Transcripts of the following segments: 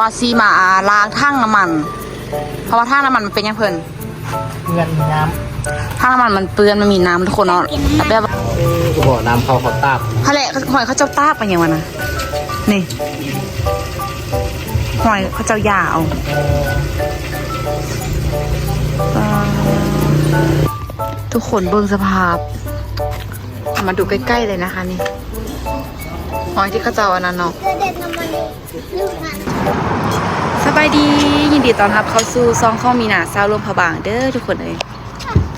ວ່າຊິມາລ້າງຖັງນ້ຳມັນ ເພາະວ່າຖັງນ້ຳມັນມັນເປັນຫຍັງເພິ່ນ? ເປື້ອນນ້ຳ ຖັງນ້ຳມັນມັນເປື້ອນ ມັນມີນ້ຳທຸກຄົນເນາະ ແບບວ່າ ເອີ ກໍບໍ່ນ້ຳເຂົ້າເຂົາຕາກ ຫັ້ນແຫຼະ ຫອຍເຂົາເຈົ້າຕາກໄປຫຍັງວະນະ ນີ້ ຫອຍເຂົາເຈົ້າຢາເອົາ ເອີ ທຸກຄົນເບິ່ງສະພາບ ເອົາມາດູໃກ້ໆເລີຍນະຄະນີ້ ຫອຍທີ່ເຂົາເຈົ້າອັນນັ້ນເນາະ. ສະບາຍດີ ຍິນດີຕ້ອນຮັບເຂົ້າສູ່ຊ່ອງຂອງມີນາ ຊາວຫຼວງພະບາງເດີທຸກຄົນເອີຍ.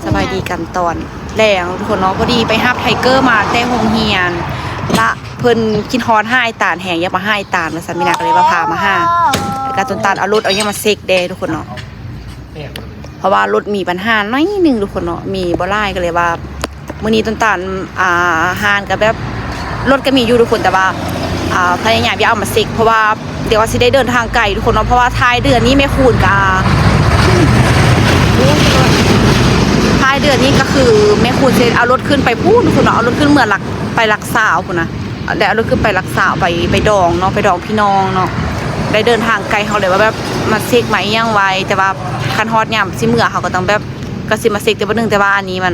ສະບາຍດີກັນຕອນແລງທຸກຄົນເນາະ ພໍດີໄປຮັບໄທເກີມາແຕ່ໂຮງຮຽນ ລະເພິ່ນຄິດຮອດຫາອ້າຍຕານແຮງ ຢາກມາຫາອ້າຍຕານວ່າຊັ້ນ ມີນາກໍເລີຍວ່າພາມາຫາ ແລ້ວກໍຕົ້ນຕານເອົາລົດເອົາຫຍັງມາເຊັກແດ່ທຸກຄົນເນາະ. ເພາະວ່າລົດມີບັນຫາໜ້ອຍໜຶ່ງທຸກຄົນເນາະ ມີບໍ່ຫຼາຍ ກໍເລີຍວ່າມື້ນີ້ຕົ້ນຕານ ອ່າ ຮ້ານກໍແບບ ລົດກໍມີຢູ່ທຸກຄົນ ແຕ່ວ່າ ອ່າ ພະຍາຍາມຢ່າເອົາມາເຊັກ ເພາະວ່າດຽວວ່າຊິໄດ້ເດີນທາງໄກທຸກຄົນເນາະ ເພາະວ່າທ້າຍເດືອນນີ້ແມ່ຄູນກໍ ທ້າຍເດືອນນີ້ກໍຄືແມ່ຄູນຊິເອົາລົດຂຶ້ນໄປພຸ້ນທຸກຄົນເນາະ ເອົາລົດຂຶ້ນເມືອງຫຼັກ ໄປຫຼັກຊາວພຸ້ນນະ ໄດ້ເອົາລົດຂຶ້ນໄປຫຼັກຊາວ ໄປ ໄປດອງເນາະ ໄປດອງພີ່ນ້ອງເນາະ ໄດ້ເດີນທາງໄກ ເຮົາເລີຍວ່າແບບມາເຊັກມາອີ່ຫຍັງໄວ້ ແຕ່ວ່າຄັນຮອດຍາມຊິເມືອ ເຮົາກໍຕ້ອງແບບ ກໍຊິມາເຊັກແຕ່ບາດໜຶ່ງ ແຕ່ວ່າອັນນີ້ມັນ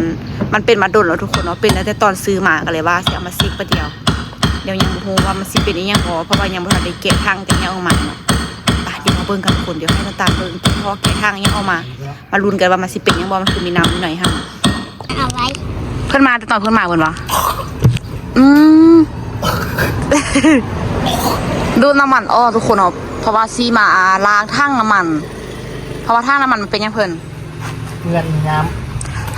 ມັນເປັນມາດົນແລ້ວທຸກຄົນເນາະ ເປັນຕັ້ງແຕ່ຕອນຊື້ມາ ກໍເລີຍວ່າຊິເອົາມາເຊັກບາດດຽວ ດຽວຍັງບໍ່ຮູ້ວ່າມັນຊິເປັນອີ່ຫຍັງບໍ່ ເພາະວ່າຍັງບໍ່ທັນໄດ້ແກະຖັງແກະຫຍັງອອກມາເນາະ. ໄປ ດຽວມາເບິ່ງກັນທຸກຄົນ ດຽວໃຫ້ນ້ຳຕານເບິ່ງ ແກະທໍ່ແກະຖັງອີ່ຫຍັງອອກມາ ມາລຸ້ນກັນວ່າມັນຊິເປັນຫຍັງບໍ່ ມັນຄືມີນ້ຳຢູ່ໃນຫັ້ນ ເອົາໄວ້ ເພິ່ນມາແຕ່ຕອນເພິ່ນມາເພິ່ນວ່າ ອືມ ດູດນ້ຳມັນອອກທຸກຄົນເນາະ ເພາະວ່າຊິມາລ້າງຖັງນ້ຳມັນ ເພາະວ່າຖັງນ້ຳມັນມັນເປັນຫຍັງເພິ່ນ? ເປື້ອນນ້ຳ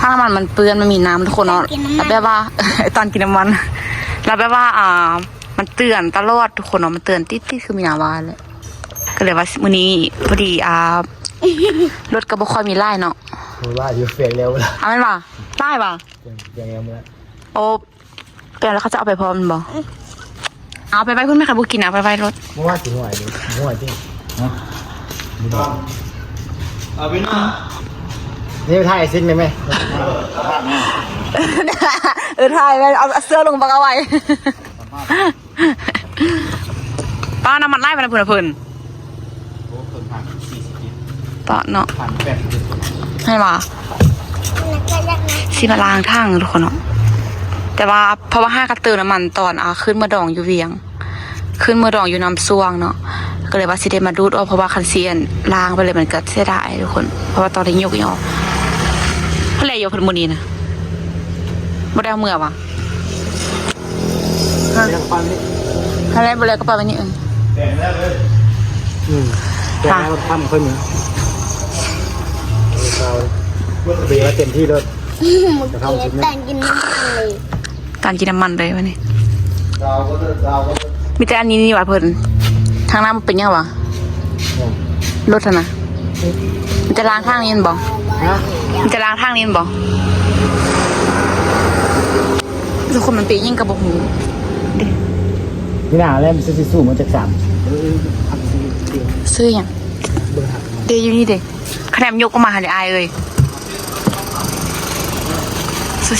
ຖັງນ້ຳມັນມັນເປື້ອນ ມັນມີນ້ຳທຸກຄົນເນາະ ຕອນກິນນ້ຳມັນ ແລ້ວແບບວ່າ ຕອນກິນນ້ຳມັນ ແລ້ວແບບວ່າ ອ່າ ມັນເຕືອນຕະຫຼອດທຸກຄົນເນາະ ມັນເຕືອນຕິດໆ ຄືມີນາວ່າແຫຼະ ກໍເລີຍວ່າມື້ນີ້ພໍດີ ອ່າ ລົດກໍບໍ່ຄ່ອຍມີຫຼາຍເນາະ ບໍ່ຫຼາຍຢູ່ ແຟກແລ້ວ ເອົາແມ່ນບໍ່? ຫຼາຍບໍ່? ແຟກແລ້ວ ໂອ້ ແປງແລ້ວເຂົາຈະເອົາໄປພ້ອມແມ່ນບໍ່? ເອົາໄປໄວ້ພຸ້ນແມ່ ຄັນບໍ່ກິນເອົາໄປໄວ້ລົດ ບໍ່ວ່າຊິຫວຍນີ້ ຫວຍຕິ ເອົາໄປນອນ ນີ້ຖ່າຍຊິແມ່ ເອີ ຖ່າຍແມ່ ເອົາເສື້ອລົງບັກເອົາໄວ້ ປ້າ ນ້ຳມັນຫຼາຍປານນັ້ນພຸ້ນນະເພິ່ນ. ໂອ້ ເພີ່ມພັນສີ່ສິບລິດ ປະເນາະ ພັນແປດສິບລິດ ແມ່ນບໍ່? ຊິມາລ້າງຖັງທຸກຄົນເນາະ ແຕ່ວ່າເພາະວ່າຫາກະເຕີມນ້ຳມັນຕອນ ອ່າ ຂຶ້ນເມືອດອງຢູ່ວຽງ ຂຶ້ນເມືອດອງຢູ່ນ້ຳຊວງເນາະ ກໍເລີຍວ່າຊິໄດ້ມາດູດອອກ ເພາະວ່າຄັນຊິລ້າງໄປເລີຍມັນກະເສຍດາຍທຸກຄົນ ເພາະວ່າຕ້ອງໄດ້ຍົກອອກ ເພິ່ນແລະຢູ່ເພິ່ນມື້ນີ້ນະ ບໍ່ໄດ້ເອົາເມືອຫວາ? ຮະ ແຕ່ງໄປນີ້ ຖ້າໄດ້ບໍ່ແລ້ວກໍປະມານນີ້ ເອີ ແຕ່ງແລ້ວເລີຍ ອືມ ແຕ່ງແລ້ວ ທຳເພິ່ນເອົາເບວ່າເຕັມທີ່ໂລດ ແຕ່ງກິນນ້ຳມັນເລີຍ ຕານກິນນ້ຳມັນເລີຍວັນນີ້ ມີແຕ່ອັນນີ້ນີ້ຫວາເພິ່ນ ທາງນ້ຳເປັນຫຍັງຫວາ? ອືມ ລົດຫັ້ນນະ ມີແຕ່ລ້າງທາງນີ້ແມ່ນບໍ່? ຮະ ມີແຕ່ລ້າງທາງນີ້ແມ່ນບໍ່? ທຸກຄົນມັນເປັນຫຍັງກໍບໍ່ຮູ້ເດ້ ມີໜ້າແລ້ວມັນຊິສູ້ມາຈັກສາມ ຊື້ຫຍັງ ເດ້ຢູ່ນີ້ເດ້ ຂະແໜມຍົກອອກມາຫັ້ນເດ້ອ້າຍເອີຍ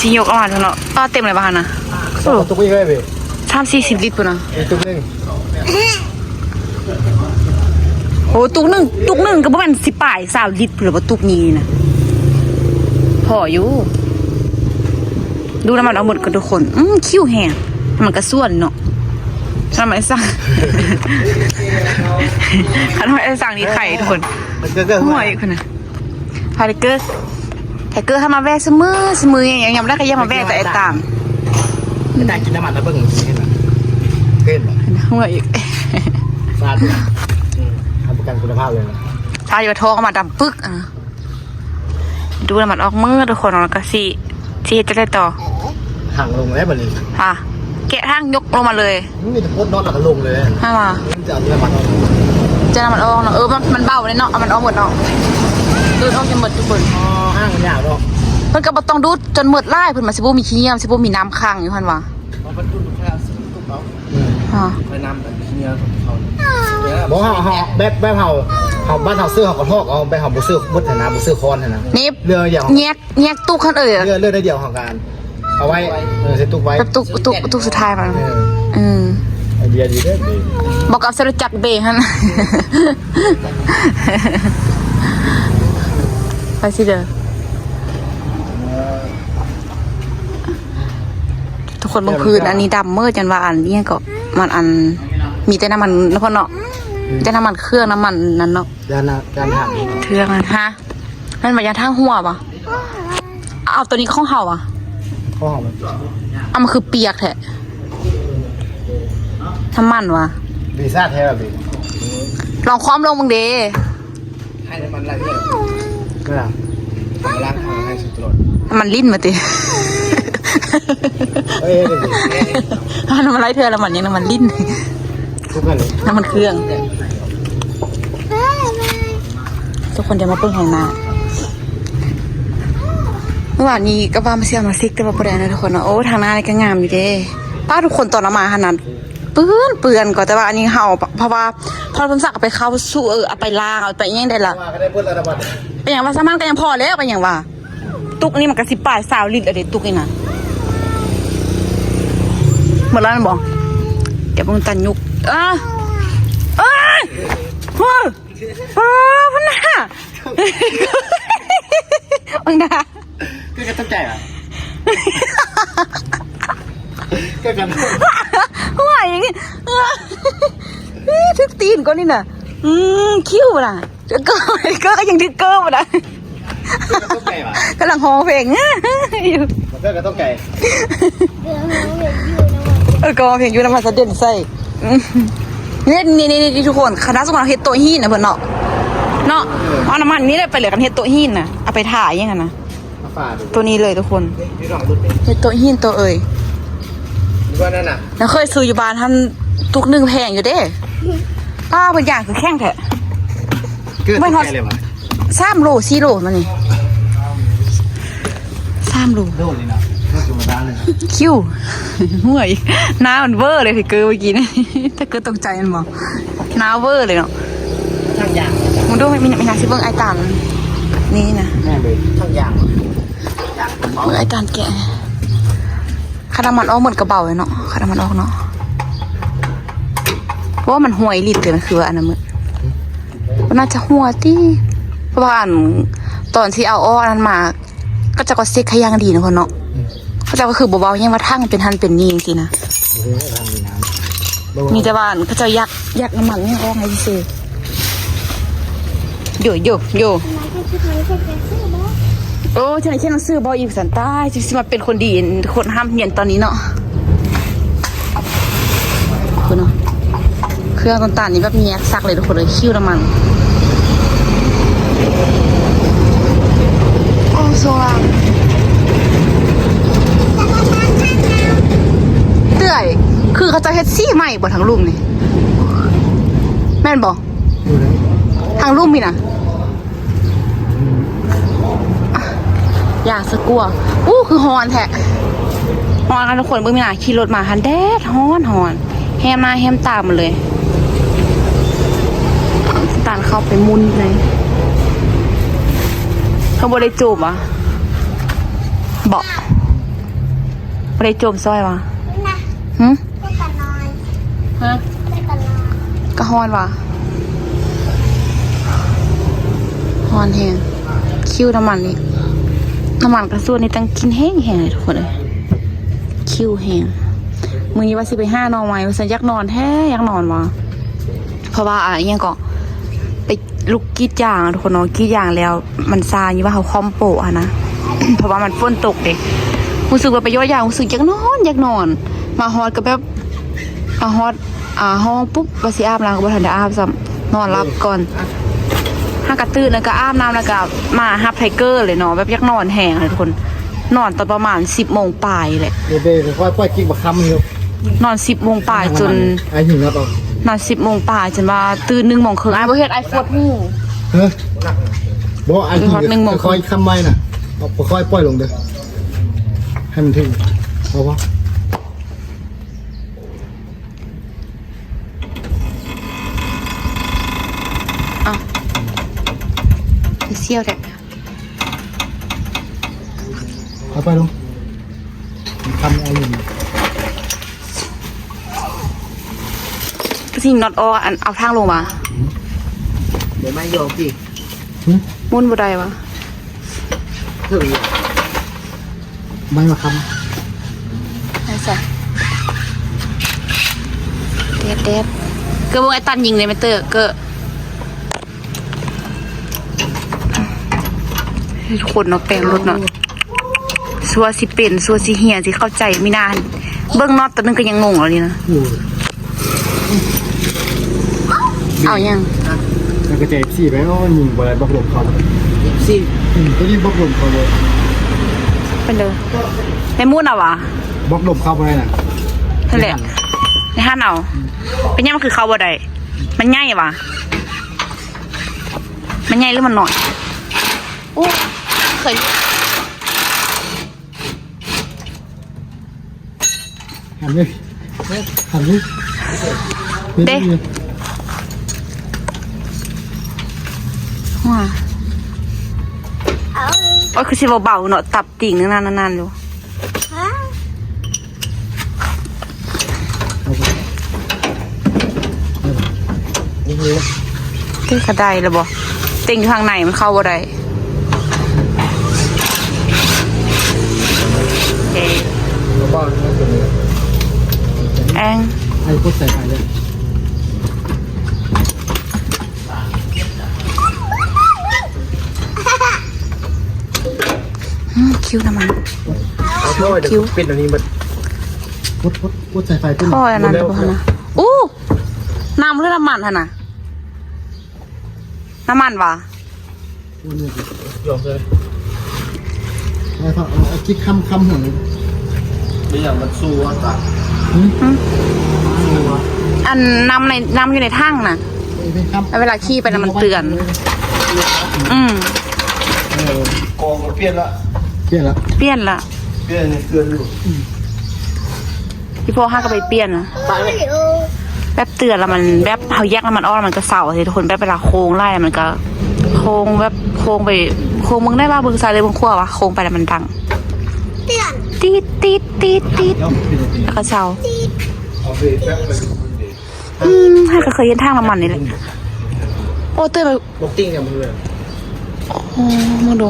ຊິຍົກອອກມາເນາະ ປ້າເຕັມເລີຍບໍ່ຫັ້ນນະ ໂອ້ ຕົກອີກແລ້ວເວີຍ ສາມສີ່ສິບລິດພຸ້ນນະ ອີກຕຸກໜຶ່ງ ໂອ້ ຕຸກໜຶ່ງ ຕຸກໜຶ່ງກໍບໍ່ແມ່ນສິບປາຍຊາວລິດພຸ້ນລະບໍ່ ຕຸກນີ້ນະ ພໍຢູ່ ດູນ້ຳມັນອອກໝົດກ່ອນທຸກຄົນ ອືມ ຄິວແຮງ ມັນກະສ່ວນເນາະ ນ້ຳມັນສັ່ງ ຄັນວ່າໄດ້ສັ່ງນີ້ໄຂ່ທຸກຄົນ ມັນກໍເກີດຫົວອີກພຸ້ນນະ ພາໄທເກີ ໄທເກີ ຖ້າມາແວ່ຊຸມື້ ຊຸມື້ ຍາມໃດກໍຢາກມາແວ່ແຕ່ໄອ້ຕານ ໄອ້ຕານກິນນ້ຳມັນແລ້ວເບິ່ງ ເຫັນບໍ່ ເຫັນບໍ່ ຫົວອີກ ສະອາດ ອືມ ຮັບປະກັນຄຸນນະພາບເລີຍນະ ຖ້າຢູ່ທ້ອງອອກມາດຳປຶກ ອ່າ ດູນ້ຳມັນອອກໝົດທຸກຄົນ ແລ້ວກໍຊິ ຊິເຮັດຈັ່ງໃດຕໍ່? ຫາງລົງແລ້ວບັດນີ້ ອ່າ ແກະຖັງຍົກລົງມາເລີຍ ມີແຕ່ກົດເນາະ ແລ້ວກໍລົງເລີຍ ຫັ້ນວ່າ ຈະເອົານ້ຳມັນອອກ ຈະເອົານ້ຳມັນອອກເນາະ ເອີ ມັນ ມັນເບົາເດ້ເນາະ ເອົາມັນອອກໝົດເນາະ ດູດອອກຈົນໝົດທຸກຄົນ ອໍ ຫ້າງມັນຍາວເນາະ ເພິ່ນກໍບໍ່ຕ້ອງດູດຈົນໝົດຫຼາຍ ເພິ່ນວ່າຊິບໍ່ມີຂີ້ເຫຍື້ອ ຊິບໍ່ມີນ້ຳຂັງຢູ່ຫັ້ນວ່າ ເອົາເພິ່ນດູດແຄ່ ອືມ ອ່າ ຄ່ອຍນ້ຳອັນເຫຍື້ອຂອງເຂົາ ບໍ່ ເຮົາ ເຮົາ ແບບ ແບບເຮົາ ເຮົາ ບ້ານເຮົາຊື້ເຮົາກໍຖອກເອົາ ແບບເຮົາບໍ່ຊື້ໝົດຫັ້ນນະ ບໍ່ຊື້ຄ້ອນຫັ້ນນະ ນີ້ ເລື່ອງດຽວ ແຍກ ແຍກຕຸກຫັ້ນເອີຍ ເລືອກ ເລືອກໜ້ອຍດຽວເຮົາກໍອັນ ເອົາໄວ້ ເອີ ໃສ່ຕຸກໄວ້ ແບບຕຸກ ຕຸກ ຕຸກສຸດທ້າຍມັນ ເອີ ອືມ ເບຍຢູ່ເດີ ເບ. ບໍ່ກັບໃສ່ລົດຈັກເບຫັ້ນ. ໄປຊິເດີ. ທຸກຄົນເບິ່ງພື້ນ ແລ້ວມັນກໍ ອັນນີ້ດຳເມີດ ຈັ່ງວ່າອັນອີ່ຫຍັງເກາະ ມັນອັນ ມີແຕ່ນ້ຳມັນເນາະ ເນາະ ອືມ ແຕ່ນ້ຳມັນເຄື່ອງ ນ້ຳມັນນັ້ນເນາະ ຢ່ານະ ຢ່ານະ ເຄື່ອງຫັ້ນ ຮະ ແມ່ນບໍ່ ຢາທາງຫົວບໍ່? ເອົາ ໂຕນີ້ຂອງເຮົາຫວາ? ຂອງເຮົາ. ເອົາ ມັນຄືປຽກແທ້ ນ້ຳມັນຫວາ? ເບຊາແທ້ເບ. ລອງຄວ່ຳລົງເບິ່ງເດ. ໃຫ້ນ້ຳມັນໄຫຼເລີຍ ເອີ ກຳລັງເອົາໃຫ້ສຸດໂລດ ນ້ຳມັນລິ້ນມາຕິ. ເອີ ເອີ ເອີ ນ້ຳມັນໄຫຼເທື່ອ ນ້ຳມັນຫຍັງ ນ້ຳມັນລິ້ນ ຄືກັນເລີຍ ນ້ຳມັນເຄື່ອງ. ທຸກຄົນຈະມາເບິ່ງທາງໜ້າ ເມື່ອວານນີ້ກໍວ່າມາເຊຍມາຊິກ ແຕ່ວ່າບໍ່ໄດ້ນະທຸກຄົນເນາະ. ໂອ້ ທາງໜ້ານີ້ກໍງາມຢູ່ເດ້ ປ້າ. ທຸກຄົນ ຕອນເຮົາມາຫັ້ນນະ ເປື້ອນ ເປື້ອນກໍ ແຕ່ວ່າອັນນີ້ເຮົາ ເພາະວ່າ ເພາະວ່າໂທລະສັບເອົາໄປເຂົ້າສູ່ ເອີ ເອົາໄປລ້າງ ເອົາໄປຫຍັງໄດ້ລະ ວ່າກໍໄດ້ເບິດລະ ປະຫຍັງວ່າ ສຳນັ້ນກໍຍັງພໍແລ້ວ ປະຫຍັງວ່າ ຕຸກນີ້ມັນກໍຊິປາຍຊາວລິດແລ້ວເດ້ ຕຸກນີ້ນະ. ໝົດແລ້ວແມ່ນບໍ່? ດຽວເບິ່ງຕັນຍຸກ ເອີ ເອີຍ ໂອ້ຍ ໂອ້ ພັນນາ ເບິ່ງໜ້າ ຄືກັນຕົກໃຈຫວາ? ຄືກັນ ຫ້ວຍ ຖືກຕີນກ່ອນນີ້ນະ. ອືມ ຄິວນະ ກໍ ກໍຍັງຖືກເກີບນະ ຄືກັນຕົກໃຈຫວາ? ກຳລັງຮ້ອງເພງຢູ່ ມັນເກີດກັບຕົກໃຈ ເອີ ກໍຮ້ອງເພງຢູ່ນຳ ມັນສະເດັນໃສ່. ອືມ ນີ້ ນີ້ ນີ້ ນີ້ ທຸກຄົນ ຄັນສົມມຸດເຮົາເຮັດໂຕະຫີນນະເພິ່ນເນາະ ເນາະ ເອີ ເອົານ້ຳມັນນີ້ແຫຼະໄປເລີຍ ຄັນເຮັດໂຕະຫີນນະ ເອົາໄປທາອີ່ຫຍັງຫັ້ນນະ. ມາຝາກດູ ໂຕນີ້ເລີຍທຸກຄົນ ເຮັດໂຕະຫີນໂຕເອີຍ ເຮັດໂຕະຫີນໂຕເອີຍ. ວ່ານັ້ນນະ ແລ້ວເຄີຍຊື້ຢູ່ບ້ານຫັ້ນ ຕຸກໜຶ່ງແພງຢູ່ເດ້. ປ້າ ເພິ່ນຢ່າງຄືແຂງແທ້ ເກີດແຕ່ໄກເລີຍຫວາ? ສາມໂລ ສີ່ໂລມັນນີ້ ສາມໂລ ໂລນີ້ນະ ບໍ່ທຳມະດາເລີຍນະ. ຄິວ ຫ້ວຍ ໜ້າມັນເວີເລີຍ ທີ່ເກີເມື່ອກີ້ນີ້ ຖ້າເກີຕົກໃຈແມ່ນບໍ່? ໜ້າເວີເລີຍເນາະ ທາງຢາງ ມາດູ ມີ ມີໜ້າຊິເບິ່ງອ້າຍຕານນີ້ນະ ແມ່ນເລີຍ ທາງຢາງ ເບິ່ງອ້າຍຕານແກະ ຄ່ານ້ຳມັນອອກໝົດກະເບົາເລີຍເນາະ ຄ່ານ້ຳມັນອອກເນາະ. ໂອ້ ມັນຮົ່ວອີ່ຫຼີເລີຍ ມັນຄືວ່າອັນນັ້ນ ມັນໜ້າຈະຮົ່ວຕິ ເພາະວ່າອັນ ຕອນທີ່ເອົາອອກອັນນັ້ນມາ ເຂົາເຈົ້າກໍເຊັກໃຫ້ຢ່າງດີນະ ເພິ່ນເນາະ ອືມ ເຂົາເຈົ້າກໍຄືບໍ່ເວົ້າຫຍັງວ່າຖັງເປັນຫັ້ນເປັນນີ້ຈັ່ງຊີ້ນະ ບໍ່ຮູ້ວ່າທາງມີນ້ຳ ມີແຕ່ວ່າເຂົາເຈົ້າຢາກ ຢາກນ້ຳມັນອອກໃຫ້ຊື່ໆ. ໂຢ ໂຢ ໂຢ ໂອ້ ຈັ່ງໃດຂຽນໜັງສືບໍ່ອີກຊັ້ນ ຕາຍ ຊິ ຊິມາເປັນຄົນດີ ຄົນຮ່ຳຮຽນຕອນນີ້ເນາະ. ພຸ້ນເນາະ ເຄື່ອງຕ່າງໆນີ້ແບບແຍກຊັກເລີຍທຸກຄົນເອີຍ ຄິວນ້ຳມັນ. ໂອ້ ສວຍ ເອື້ອຍ ຄືເຂົາເຈົ້າເຮັດສີໃໝ່ບໍ່ ທາງລຸ່ມນີ້ ແມ່ນບໍ່? ທາງລຸ່ມນີ້ນະ ຢ່າງສະກົວ. ອູ້ ຄືຮ້ອນແທ້ ຮ້ອນນະທຸກຄົນ. ເບິ່ງມີນາຂີ່ລົດມາຫັ້ນ ແດດຮ້ອນ ຮ້ອນ ແຮມໜ້າແຮມຕາໝົດເລີຍ. ຕານເຂົ້າໄປໝຸ່ນໃນ ເຂົາບໍ່ໄດ້ໂຈມຫວາ? ເບາະ ບໍ່ໄດ້ໂຈມຊ່ອຍຫວາ? ຫຶ? ກະຮ້ອນຫວາ? ຮ້ອນແຮງ. ຄິວນ້ຳມັນນີ້ ນ້ຳມັນກະສ່ວນນີ້ຕັ້ງກິນແຮງໆເລີຍທຸກຄົນເອີຍ ຄິວແຮງ. ມື້ນີ້ວ່າຊິໄປຫາໜໍ່ໄມ້ວ່າຊັ້ນ ຢາກນອນແທ້ ຢາກນອນຫວາ ເພາະວ່າ ອາ ອີ່ຫຍັງເກາະ ໄປລຸກກຣີດຢາງທຸກຄົນເນາະ ກຣີດຢາງແລ້ວ ມັນຊາຢູ່ວ່າເຮົາຄ່ອມໂປະຫັ້ນນະ ເພາະວ່າມັນຝົນຕົກເດ້. ຮູ້ສຶກວ່າໄປຢອດຢາງ ຮູ້ສຶກຢາກນອນ ຢາກນອນ ມາຮອດກໍແບບ ມາຮອດ ອ່າ ຫ້ອງປຸບ ວ່າຊິອາບນ້ຳກໍບໍ່ທັນໄດ້ອາບຊ້ຳ ນອນຫຼັບກ່ອນ. ຫາກະຕື່ນແລ້ວກະອາບນ້ຳ ແລ້ວກະມາຮັບໄທເກີເລີຍເນາະ ແບບຢາກນອນແຮງເລີຍທຸກຄົນ. ນອນຕອນປະມານສິບໂມງປາຍແຫຼະ ເດ ເດ ຄ່ອຍ ຄ່ອຍຈິກບັກຄຳຢູ່ ນອນສິບໂມງປາຍຈົນ ອ້າຍຫິງແລ້ວກໍ ນອນສິບໂມງປາຍຈົນວ່າຕື່ນໜຶ່ງໂມງເຄິ່ງ. ອ້າຍບໍ່ເຮັດ ອ້າຍປວດຫູ. ຮະ? ບໍ່ ອ້າຍຫິງ ຄ່ອຍຄຳໄວ້ນະ ຄ່ອຍປ່ອຍລົງເດີ ໃຫ້ມັນເຖິງ ພໍບໍ່? ອ້າວ ຄືສ່ຽວແທ້. ເອົາໄປລົງ ຄຳເອົາລົງ. ຊິນັອດອອກ ອັນ ເອົາທາງລົງຫວາ? ບໍ່ໄມ້ຢອກຕິ? ຫຶ? ໝູນບໍ່ໄດ້ຫວາ? ເຖິງ ໄມ້ມາຄ້ຳ ໄປຊະ ແດດໆ ເກີບເບິ່ງໄອ້ຕັນຍິງເດ້ແມ່ເຕີ ເກີບ. ທຸກຄົນເນາະ ແປງລົດເນາະ ຊົ່ວຊິເປັນ ຊົ່ວຊິເຫຍ ຊິເຂົ້າໃຈ ມີໜ້າ ເບິ່ງນອດຕົວໜຶ່ງກໍຍັງງົງແລ້ວນີ້ນະ. ໂອ້ຍ ເອົາຫຍັງ? ແລ້ວກໍໃຈ ເອັຟຊີ ໄປ ໂອ້ຍ ຍິງບໍ່ໄດ້ ບັກລົມເຂົ້າ ເອັຟຊີ ອືມ ຕົວນີ້ບັກລົມເຂົ້າເລີຍ ເປັນເດີ ໃນໝູນເອົາຫວາ? ບັກລົມເຂົ້າບໍ່ໄດ້ນະ ນັ້ນແຫຼະ ໃນຫັ້ນເອົາ ເປັນຫຍັງມັນຄືເຂົ້າບໍ່ໄດ້? ມັນໃຫຍ່ຫວາ? ມັນໃຫຍ່ຫຼືມັນນ້ອຍ? ໂອ້ ເຄີຍ ຫັນເລີຍ ຫັນເລີຍ ເດ້ ໂອ້ຍ ຄືຊິເບົາໆເນາະ ຕັບຕີງນານໆຢູ່. ເອີ ກະໄດ້ລະບໍ? ເຕັງຢູ່ທາງໃນມັນເຂົ້າບໍ່ໄດ້. ເອີ ແອງ ໃຫ້ກົດໃສ່ໄປເລີຍ. ອືມ ຄິວນ້ຳມັນ ເອົາຖ້ວຍ ເອົາຄິວ ປິດອັນນີ້ໝົດ ກົດ ກົດ ກົດສາຍໄຟຕົວນີ້ ຖ້ວຍອັນນັ້ນ ໝົດແລ້ວ ບໍ່ຫັ້ນນະ. ອູ້ ນ້ຳ ຫຼື ນ້ຳມັນຫັ້ນນະ? ນ້ຳມັນຫວາ? ຢອມເລີຍ ເອົາ ເອົາຈິກຄ້ຳໆ ຫົວນີ້ ເປັນຫຍັງມັນຊູວ່າຕາຍ? ຫຶ? ຫຶ? ຊູວ່າ ອັນນ້ຳໃນ ນ້ຳຢູ່ໃນຖັງນະ ເອີ ເວລາຂີ່ໄປນະມັນເຕືອນ. ອືມ ເອີ ກອງກໍປ່ຽນລະ ປ່ຽນລະ ປ່ຽນລະ ປ່ຽນໃນເຄື່ອງຢູ່. ອືມ ອີ່ພໍ່ຫາກໍໄປປ່ຽນນະ ແບບເຕືອນລະມັນ ແບບເຮົາແຍກນ້ຳມັນອອກລະມັນກໍເຊົາຊີ້ທຸກຄົນ. ແບບເວລາໂຄ້ງຫຼາຍລະມັນກໍໂຄ້ງ ແບບໂຄ້ງໄປ ໂຄ້ງເບິ່ງໄດ້ວ່າເບິ່ງຊ້າຍຫຼືເບິ່ງຂວາວ່າ ໂຄ້ງໄປລະມັນດັງ ຕິດ ຕິດ ຕິດ ຕິດ ແລ້ວກໍເຊົາ. ອືມ ຫາກໍເຄີຍເຫັນຖັງນ້ຳມັນນີ້ແຫຼະ. ໂອ້ ເຕີ ບໍ່ຕິງກັນເລີຍ. ໂອ້ ມາດູ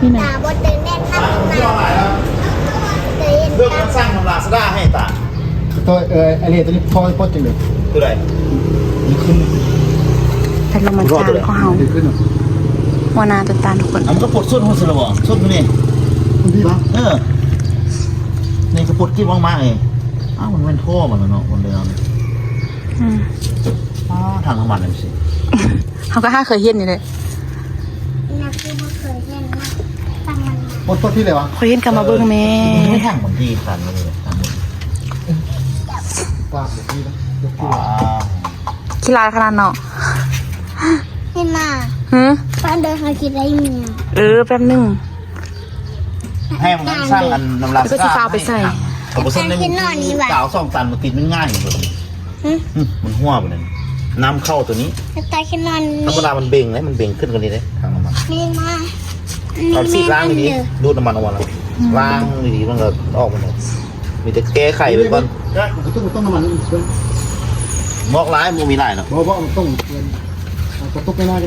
ນີ້ນະ ຕາບໍ່ເຕີແນ່ນນຳ ເລື່ອງມັນສັ່ງນຳລາຊາດ້າໃຫ້ຕາ ໂຕ ເອີ ອັນນີ້ ໂຕນີ້ພໍປົດຈັ່ງເດີ ຕົວໃດ? ມັນຂຶ້ນ ແຕ່ລະມາຈານຂອງເຮົາ ຫົວໜ້າຕົວຕານທຸກຄົນ. ເອົາ ມັນກໍປົດສຸດຫົວສຸດລະບໍ່? ສຸດນີ້ ມັນດີວະ? ເອີ ນີ້ກໍປົດກິບອອກມາເອງ. ອ້າວ ມັນແມ່ນທໍ່ມັນລະເນາະ ມັນເລີຍເອົາ ອືມ ອໍ ຖັງນ້ຳມັນຈັ່ງຊີ້ ເຮົາກໍຫາເຄີຍເຫັນນີ້ແຫຼະ. ນັກທີ່ບໍ່ເຄີຍເຫັນນະ ຕັ້ງມັນມາ ໝົດ ໝົດທີ່ແລ້ວຫວາ? ຂ້ອຍເຫັນກໍມາເບິ່ງແມ້ ເອີ ມັນມີຖັງບາງທີຄັນນີ້ ປາກບໍ່ດີນະ ຂີ້ຫຼາຍຂະໜາດເນາະ. ເຫັນມາ ຫື? ປາເດີ ເຮົາຊິໄດ້ເມຍ ເອີ ແປັບໜຶ່ງ ໃຫ້ມັນສັ່ງອັນນ້ຳລາຊາດ້າ ກໍຊິຟ້າວໄປໃສ່ ກໍບໍ່ຊັ້ນໄດ້ ກາວສອງຕັນມາຕິດມັນງ່າຍ. ຫຶ? ອືມ ມັນຮົ່ວບໍ່ນັ້ນ ນ້ຳເຂົ້າຕົວນີ້ ແຕ່ແຕ່ຄືນອນ ທຳມະດາມັນເບັງເດ້ ມັນເບັງຂຶ້ນກວ່ານີ້ເດ້ ຖັງນ້ຳມັນ. ມີມາ ເອົາສີລ້າງດີໆ ດູດນ້ຳມັນອອກມາແລ້ວ ອືມ ລ້າງດີໆ ມັນກໍອອກໝົດແລ້ວ. ມີແຕ່ແກ້ໄຂໄວ້ກ່ອນ ບໍ່ຕ້ອງ ບໍ່ຕ້ອງນ້ຳມັນ ໝອກຫຼາຍ ບໍ່ມີຫຼາຍດອກ ບໍ່ ບໍ່ຕ້ອງ ເອົາກະຕຸກໄປໜ້າກໍ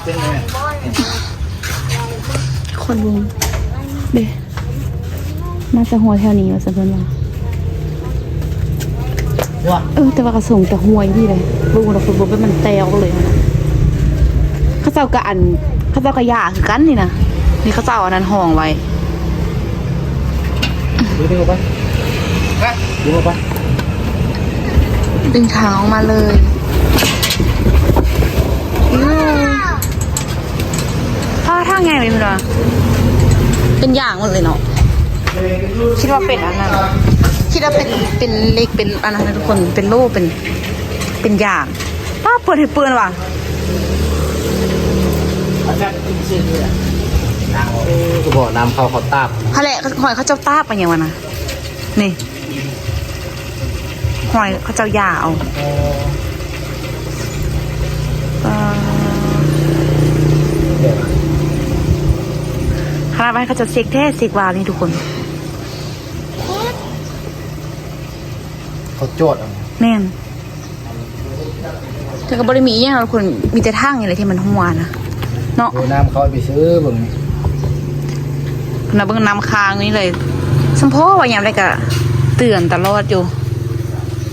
ໄດ້ ຄົນເບິ່ງເດ້. ໜ້າຈະຮົວແຖວນີ້ວ່າຊັ້ນເພິ່ນວ່າ. ເອີ ແຕ່ວ່າກະສົງແຕ່ຮົວອີ່ຫຼີເດ້ ເບິ່ງວ່າຄົນບໍ່ເປັນ ມັນແຕກອອກເລີຍຫັ້ນນະ. ເຂົາເຈົ້າກະອັນ ເຂົາເຈົ້າກະຢາຄືກັນນີ້ນະ ນີ້ເຂົາເຈົ້າເອົາອັນນັ້ນຮອງໄວ້. ເດີນອອກໄປ ເດີນອອກໄປ ດຶງທາງອອກມາເລີຍ. ອ້າ ທາງໃຫຍ່ເລີຍເພິ່ນວ່າ ເປັນຢາງໝົດເລີຍເນາະ. ຄິດວ່າເປັນອັນນັ້ນ ຄິດວ່າເປັນ ເປັນເຫຼັກ ເປັນອັນນັ້ນນະທຸກຄົນ ເປັນໂລ່ເປັນ ເປັນຢາງ. ປ້າ ເປີດໃຫ້ເປີດວ່າ ເອີ ຄືບໍ່ນ້ຳເຂົ້າເຂົາຕາກ ຫັ້ນແຫຼະ ຫອຍເຂົາເຈົ້າຕາກໄປຫຍັງວະນະ ນີ້. ຫອຍເຂົາເຈົ້າຢາເອົາ ເອີ ຂະໜາດວ່າໃຫ້ເຂົາເຈົ້າເຊັກແທ້ເຊັກວ່ານີ້ທຸກຄົນ ເຂົາຈວດເອົາ ແມ່ນ. ເທື່ອກໍບໍ່ໄດ້ມີອີ່ຫຍັງດອກທຸກຄົນ ມີແຕ່ຖັງນີ້ແຫຼະທີ່ມັນຮົ່ວນະ ເນາະ. ໂອ້ ນ້ຳເຂົ້າໄປຊື້ເບິ່ງນີ້ ນະ ເບິ່ງນ້ຳຄ້າງນີ້ເລີຍ. ສົມພໍວ່າຍາມໃດກໍເຕືອນຕະຫຼອດຢູ່.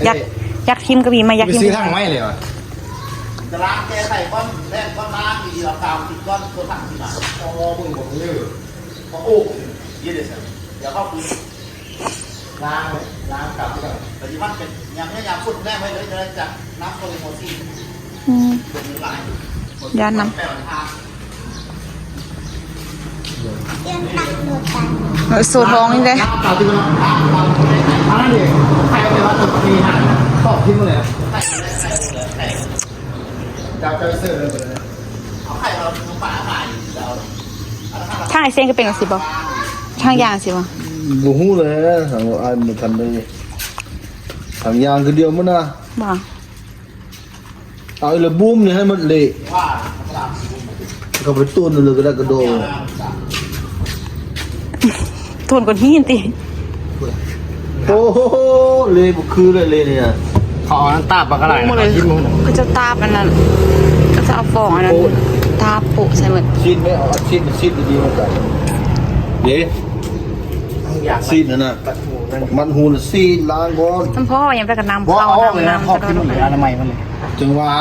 ຢາກ ເອີ ຢາກຖິ້ມກໍມີ ມາຢາກຖິ້ມ ໄປຊື້ຖັງໃໝ່ເລີຍຫວາ? ຕະຫຼາດແກ້ໄຂກ່ອນ ແລກກ່ອນ ລ້າງດີໆ ເອົາກາວຕິດກ່ອນ ຕົວຖັງຊິມາ. ໂອ້ ເບິ່ງບໍ່ຄື ບໍ່ໂອ້ ເຮັດໄດ້ຊັ້ນ ດຽວເຮົາຄື ລ້າງເລີຍ ລ້າງກັບເລີຍ ປະຕິບັດເປັນຍາມແລ້ງຍາມຝົນແລ້ງໄວ້ເລີຍ ຈະໄດ້ຈັກນ້ຳກໍເລີຍໝົດຊິ. ອືມ ເປັນຫຼາຍ ຢ້ານນຳ ແປມັນທາ ເອີ ໂຊທອງນີ້ເດ້ ອັນນັ້ນເດ້ ໃຄເອົາໄປວ່າຕົວນີ້ນະ ຂອບທີ່ໝົດເລີຍ ເຈົ້າ ເຈົ້າເຊີນເລີຍ ເອົາໄຂ່ເອົາປາມາ ທາງອ້າຍເຊງກໍເປັນຈັ່ງຊີ້ບໍ່? ທາງຢ່າງຊີ້ບໍ່? ບໍ່ຮູ້ແຫຼະ ທາງອ້າຍບໍ່ທັນໄດ້ ທາງຢ່າງຄືດຽວໝົດນະ ບໍ່ ເອົາອີລະບຸ້ມນີ້ໃຫ້ມັນເລະ ເຂົ້າໄປຕົ້ນເລີຍກໍໄດ້ກະໂດ ໂຕນກ້ອນຫີນຕິ. ໂອ້ໂຫ ເລບໍ່ຄືເລີຍ ເລນີ້ນະ ເຂົາເອົາອັນນັ້ນຕາບບັກກະຫຼາຍນະ ເອົາຖິ້ມໝົດ ເຂົາເຈົ້າຕາບອັນນັ້ນ ເຂົາເຈົ້າເອົາຟອງອັນນັ້ນ ໂອ້ ຕາບໂປະໃສ່ໝົດ. ຊີ້ນໄດ້ ເອົາຊີ້ນ ຊີ້ນດີໆ ມັນກໍເດ້ ຊີ້ນນັ້ນນະ ມັນຫູນຊີ້ນລ້າງກ່ອນ ມັນພໍຍັງໄປກັບນ້ຳ ບໍ່ ເຂົ້າ ເອົາອອກເລີຍນະ ນ້ຳ ຂອບ ນ້ຳ ກິນໝົດເລີຍ ອະນາໄມມັນເລີຍ ຈັ່ງວ່າ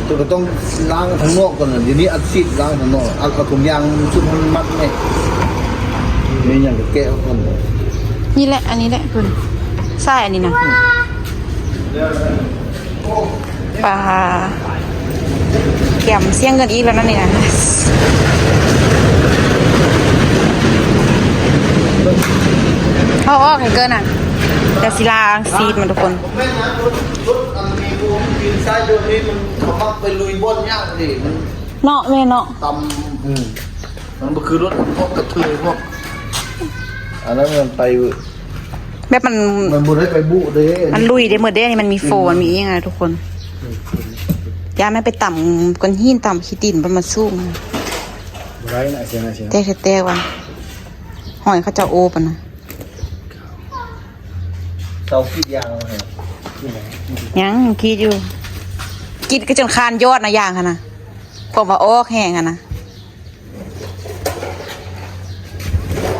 ເຈົ້າກໍຕ້ອງລ້າງທາງນອກກ່ອນນະ ດຽວນີ້ອັດຊີດລ້າງທາງນອກ ອັດເອົາຖົງຢາງຊຸດໃຫ້ມັນມັດແນ່ ມີຫຍັງກໍແກະອອກກ່ອນ. ນີ້ແຫຼະ ອັນນີ້ແຫຼະເພິ່ນ ສາຍອັນນີ້ນະ ປາ ກຽມເສຍເງິນອີກແລ້ວນັ້ນນີ້ນະ ເອົາອອກໃຫ້ເກີນນະ ແຕ່ຊິລ້າງຊີດມັນທຸກຄົນ. ແມ່ນນະ ລົດ ລົດອັນມີໂກງກິນຊາຍໂດນນີ້ ມັນ ເຂົາມັກໄປລຸຍບ່ອນຍາກເດ້ ມັນ ເນາະ ແມ່ນເນາະ ຕ່ຳ ອືມ ມັນບໍ່ຄືລົດພວກກະເທີຍພວກ ອັນນັ້ນມັນໄປ ແບບມັນ ມັນບໍ່ໄດ້ໄປບຸເດ້ ມັນລຸຍໄດ້ໝົດເດ້ ອັນນີ້ມັນມີໂຟ ອືມ ມັນມີອີ່ຫຍັງນະທຸກຄົນ ຢ້ານມັນໄປຕຳກ້ອນຫີນ ຕຳຂີ້ຕີນ ມັນມາສູງ ບໍ່ໄດ້ນະ ເສຍນະ ເສຍນະ ແຕກແທ້ໆວ່າ ຫອຍເຂົາເຈົ້າໂອປະນະ. ເຊົາກຣີດຢາງແລ້ວ ຍັງກຣີດຢູ່ ກຣີດກໍຈົນຄານຍອດນະ ຢາງຫັ້ນນະ ຄວາມວ່າອອກແຮງຫັ້ນນະ.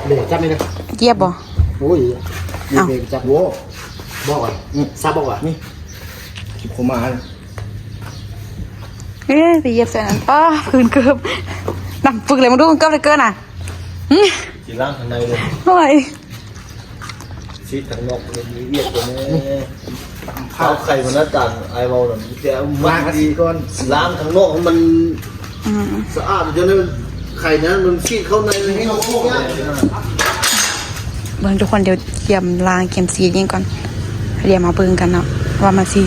ເດ ຈັບນີ້ນະ ຢຽບບໍ່? ໂອ້ຍ ເດ ຈັບບໍ່ ບໍ່ວ່າ ອືມ ສັບບໍ່ວ່າ ນີ້ ກິບເຂົ້າມາ ເອີ ໄປຢຽບໃສ່ນັ້ນ ປ້າ ພື້ນເກີບ ດຳປຶກເລີຍ ມາດູເກີບເລີຍເກີນນະ. ຊິລ້າງທາງໃນເລີຍ ໂອ້ຍ ຊິທາງນອກເຮັດວຽກກ່ອນແດ່. ເອົາໄຂ່ມານະ ຈານອ້າຍເວົ້ານະ ແຕ່ມັນດີກ່ອນ ລ້າງທາງນອກໃຫ້ມັນ ອືມ ສະອາດ ຈົນໄດ້ໄຂ່ນັ້ນມັນຊີດເຂົ້າໃນໃຫ້ເຮົາອອກຍາກ. ເບິ່ງທຸກຄົນ ດຽວກຽມລ້າງ ກຽມຊີດຫຍັງກ່ອນ ດຽວມາເບິ່ງກັນເນາະ ວ່າມັນຊິ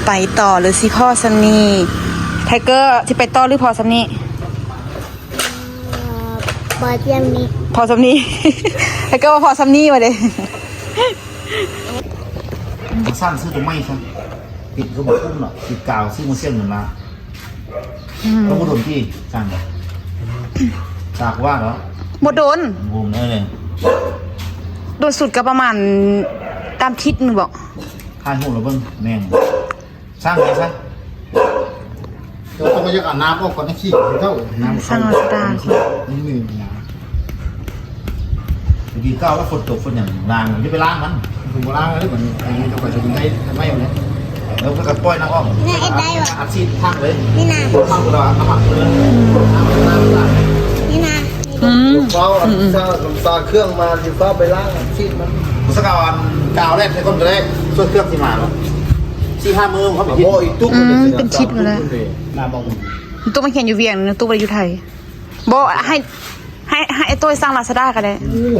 ໄປຕໍ່ ຫຼືຊິພໍສ່ຳນີ້. ໄທເກີ ຊິໄປຕໍ່ ຫຼືພໍສ່ຳນີ້? ພໍສ່ຳນີ້ ພໍສ່ຳນີ້ ແລ້ວກໍວ່າພໍສ່ຳນີ້ວ່າເດ້. ສ້າງຊື້ຕົວໃໝ່ຊະ ຕິດຄືບໍ່ຄຸ້ມດອກ ຕິດກາວຊື້ມາເສຍເງິນລະ ອືມ ກໍບໍ່ດົນທີ່ສັ່ງ ສາກວ່າເນາະ ບໍ່ດົນ ບໍ່ດົນເລີຍ ໂດນສຸດກໍປະມານຕາມທິດນີ້ບໍ ຖ່າຍຮູບລະເບິ່ງ ແມ່ນ. ສ້າງໄດ້ຊະ ເຈົ້າຕ້ອງຢາກເອົານ້ຳອອກກ່ອນ ຂີ້ເຈົ້າ ນ້ຳ ສ້າງລາຊາດາ ນີ້ມີນ້ຳ ດີເກົ່າແລ້ວ ຝົນຕົກຝົນຫຍັງລ້າງ ຢ່າໄປລ້າງມັນ ບໍ່ລ້າງເລີຍບັດນີ້ ອັນນີ້ເຈົ້າກໍຈະໄດ້ໄດ້ແລ້ວ ແລ້ວກໍປ່ອຍນ້ຳອອກ ນີ້ເຮັດໄດ້ຫວາ ອັດຊີດທັງເລີຍ ນີ້ນະ ທັງເລີຍ ນ້ຳມັນເລີຍ ອືມ ນ້ຳ ນ້ຳ ນີ້ນະ ອືມ ເຝົ້າອັນ ອືມ ຊາ ຊາເຄື່ອງມາ ຊິຟ້າວໄປລ້າງອັນຊີດມັນ ບໍ່ສັກເອົາອັນກາວແລກໃສ່ກ່ອນກໍໄດ້ ສ່ວນເຄື່ອງຊິມາເນາະ. ສີ່ຫ້າມື້ເຂົາໄປເຮັດ ບໍ່ ອີກຕຸກ ອືມ ເປັນທິດໝົດແລ້ວ ໜ້າມອງ ຕຸກມາຂຽນຢູ່ວຽງ ຕຸກບໍ່ໄດ້ຢູ່ໄທ ບໍ່ ໃຫ້ ໃຫ້ ໃຫ້ອ້າຍໂຕ້ຍສັ່ງລາຊາດາກໍໄດ້ ໂອ້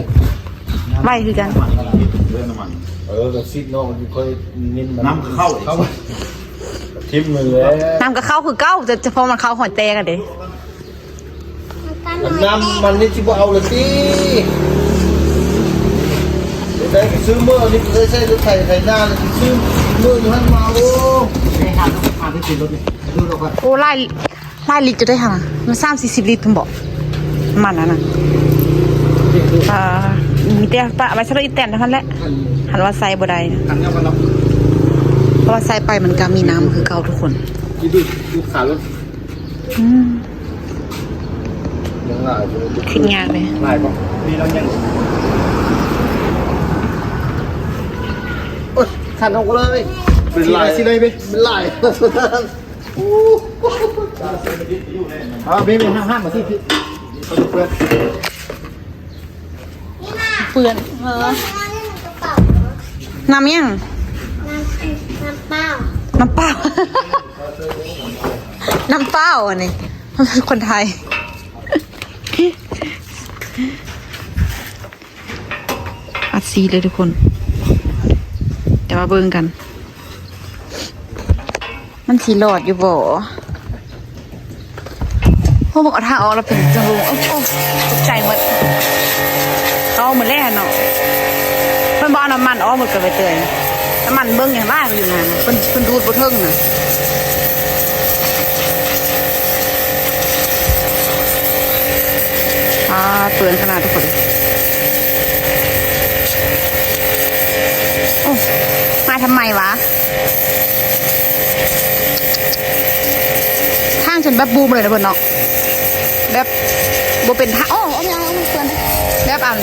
ໄວຄືກັນ ເອີ ກໍຊິດເນາະ ມັນຄ່ອຍເນັ້ນ ນ້ຳກໍເຂົ້າ ເຂົ້າ ຖິ້ມໜຶ່ງແລ້ວ ນ້ຳກໍເຂົ້າຄືເກົ່າ ແຕ່ ແຕ່ເພາະມັນເຂົ້າຫອຍແຕກອະເດ້. ນ້ຳມັນນີ້ຊິບໍ່ເອົາລະຕິ ໄດ້ໄປຊື້ມື້ນີ້ ໄດ້ໃຊ້ລົດໄຖໄຖນາ ແລ້ວຊິຊື້ມື້ຢູ່ຫັ້ນມາ ໂອ້ ໄດ້ຫາລູກຄ້າທີ່ເປັນລົດນີ້ ດູດອກກ່ອນ ໂອ້ ຫຼາຍ ຫຼາຍລິດຢູ່ເດ້ຫັ້ນນະ ມັນສາມສີ່ສິບລິດພຸ້ນບໍ ນ້ຳມັນຫັ້ນນະ ອ່າ ມີແຕ່ປະໄວ້ສຳລັບອີແຕນເທົ່ານັ້ນແຫຼະ ຄັນວ່າໃຊ້ບໍ່ໄດ້ນະ ຄັນເອົາກັນເນາະ ເພາະວ່າໃສ່ໄປມັນກໍມີນ້ຳຄືເກົ່າທຸກຄົນ. ກິນດູດ ດູດຂາລົດ. ອືມ ຍັງຫຼາຍຢູ່ ຂຶ້ນຍາກເລີຍ. ຫຼາຍບໍ່? ມີແລ້ວຍັງ ໂອ້ຍ ຂັນອອກເລີຍ. ເປັນຫຼາຍ ຊິໄດ້ເວີຍ ເປັນຫຼາຍ. ເອົາ ເບ ເບ ຫ້າມ ຫ້າມມາຊິ ເພື່ອນ ເປື້ອນ. ເອີ ນ້ຳຫຍັງ? ນ້ຳ ນ້ຳເປົ່າ ນ້ຳເປົ່າ ນ້ຳເປົ່າ ອັນນີ້ ຄົນໄທ. ອັດຊີດເລີຍທຸກຄົນ ແຕ່ວ່າເບິ່ງກັນ ມັນຊິລອດຢູ່ບໍ່? ໂອ້ ເບິ່ງເອົາທາງອອກແລ້ວເປັນຈັ່ງ ໂອ້ ໂອ້ ຕົກໃຈໝົດ. ເອົາໝົດແລ້ວເນາະ ເພິ່ນບໍ່ເອົານ້ຳມັນອອກໝົດກໍໄປເຕີຍ. ນ້ຳມັນເບິ່ງຍັງຫຼາຍຢູ່ນະ ເພິ່ນ ເພິ່ນດູດບໍ່ເຖິງນະ. ອ່າ ເປື້ອນຂະໜາດທຸກຄົນ. ໂອ້ ມາທຳໄມວະ? ທາງຈົນແບບບູມເລີຍນະເພິ່ນເນາະ ແບບບໍ່ເປັນທາງ ໂອ້ ເອົາ ເອົາ ເອົາ ເປື້ອນ ແບບອັນ